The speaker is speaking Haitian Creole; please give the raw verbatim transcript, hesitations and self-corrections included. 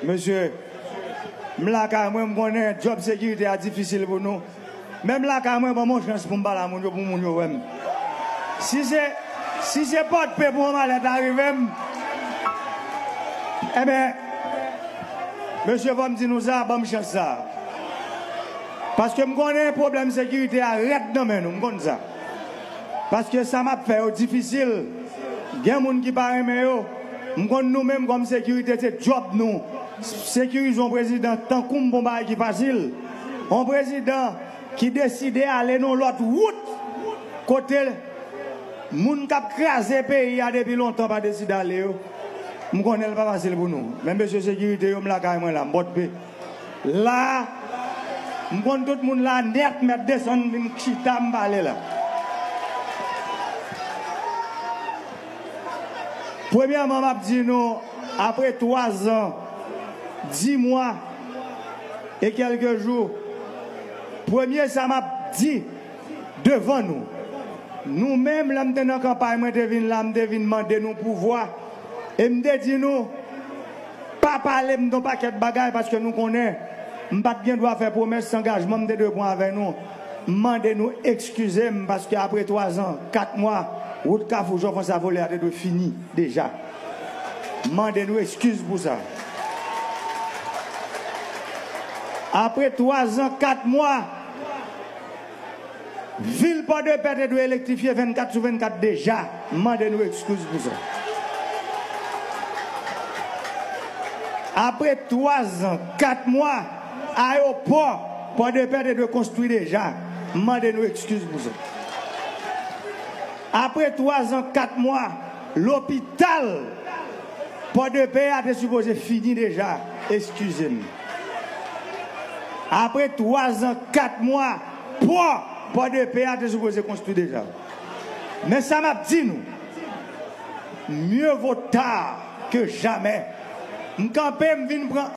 Mesye, m lakay mwen, m konnen djòb sekirite a difisil pou nou. Men m lakay mwen, ban m yon chans pou m pale a moun yo, pou moun yo wè m. Si se, si se Pòdpe pou yon malè ta rive m, enben, mesye, fò m di nou sa, ban m chans sa. Paske m konnen pwoblèm sekirite a rèd nan men nou, m konn sa. Paske sa m ap fè yo difisil. Gen moun ki pa renmen yo. M konn nou menm kòm sekirite, se djòb nou. Sekirize yon prezidan tankou m pa yon bagay ki fasil. Yon prezidan ki deside ale nan yon lòt wout kote moun k ap kraze peyi a depi lontan pa deside ale yo. M konnen l pa fasil pou nou. Men mesye sekirite yo, m lakay mwen la, m Pòdpe. La, m konn tout moun la nèt, mèt desann vin chita m pale la. Premyèman, m ap di nou, apre twa zan, dis mwa e kèlke jou, premye sa m ap di devan nou, nou menm, lè m te nan kanpay, mwen te vin la, m te vin mande nou pouvwa, e m te di nou, pa pale m de yon pakèt bagay, paske nou konnen m pa t gen dwa fè pwomès, se angajman m te dwe pran avè nou. M mande nou eskize m, paske apre twa zan, kat mwa, wout Kafou Jan Fransa vole a te dwe fini deja. M mande nou eskiz pou sa. Apre twa zan, kat mwa, vil Pòdepè te dwe elektrifye vennkat sou vennkat deja. M mande nou eskiz pou sa. Apre twa zan, kat mwa, ayewopò Pòdepè te dwe konstwi deja. M mande nou eskiz pou sa. Apre twa zan, kat mwa, lopital Pòdepè a te sipoze fini deja. Eskize m. Apre twa zan, kat mwa, pò Pòdepè a te sipoze konstwi deja. Men sa m ap di nou, mieux vaut tard que jamais. M kanpe, m vin pran